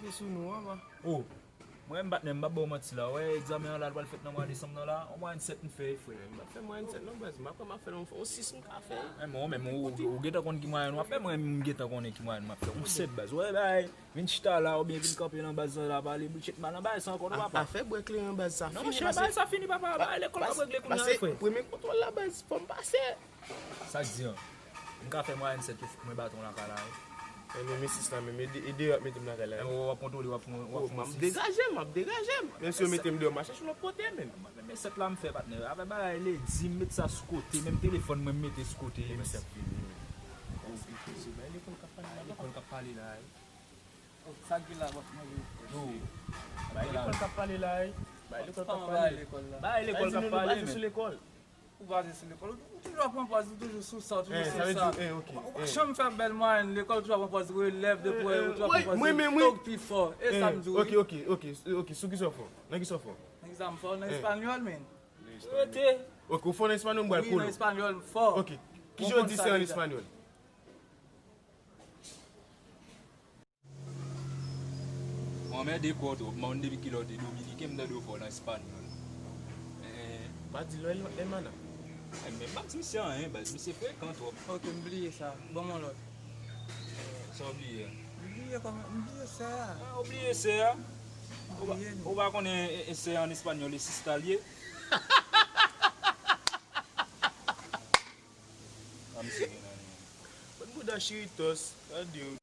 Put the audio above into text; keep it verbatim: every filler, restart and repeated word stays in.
Sou nou an, man. Oh, mwen menm patnè m, m p ap ba w manti la. Wè, egzamen an la, l pral fèt nan mwa desanm nan la. On mwayèn sèt m fè, frè. M ap fè mwayèn sèt non, baz. M ap, m ap fè yon, yon sis m ka fè. Men ou menm, ou, ou gentan konn ki mwayèn w ap fè, mwen menm, m gentan konnen ki mwayèn m ap fè. On sèt, baz. Wè, bay. Vin chita la oubyen vin kanpe nan baz la, pale bullshit, m pa nan bagay sa ankò non, papa. Afè bwè kleren baz sa fini. Non, monchè, bagay sa fini, papa. Bagay lekòl k ap regle kounye a, wi, frè. Premye kontwòl la, baz, fò m pase. Sa k di an? M ka fè mwayèn sèt tou, fòk mwen baton lakay la, wi. Enben, men sis la menm, ede, ede yo ap mete m lakay la, wi. W ap kontwole, w ap pran, w ap pran sis. M ap degaje m, m ap degaje m. Menm si yo mete m deyò, m a chèche lòt kote, menn. Men sèt la m fè, patnè. Avè bagay ledi, m met sa sou kote, menm telefòn mwen m mete sou kote. Ebyen, sa ap fini, wi. Bay lekòl k ap pale la, wi. Sa k gen la, w ap manje. Yo. Bay lekòl k ap pale la, wi. Bay lekòl k ap pale. Bay lekòl k ap pale, menn. Ou baze sou lekòl. Ou toujou ap pran pòz, ou toujou sou sa, ou toujou sou sa. Ou pa janm fè bèl mwayèn lekòl, ou toujou ap pran pòz relèv de pwè, ou toujou ap pran pòz tòg pi fò. E sa m di w, wi. Ok, ok, ok, ok, sou kisa w fò? Nan kisa w fò? Nan kisa m fò? Nan espanyòl, menn. Rete. Ok, ou fò nan espanyòl, m pral kole w. Wi, nan espanyòl, m fò. Ok. Kijan yo di sè an espanyòl? Mwen anmède kò w twòp, man, depi kilè w te dominiken, m tande w fò nan espanyòl. Eh, eh. Pa di l non, hermana. Eh, men m pa di misye anyen, baz, misye frekan twòp. Ok, m bliye sa. Ban m yon lòt. Sa w bliye a? M bliye kòman, m bliye sè a. Ah, ou bliye sè a? Ou pa, ou pa konnen, eh, eh, sè a an espanyòl, e sista l ye? Ah, misye gen nan li. Bon bouda chiritos, gade w.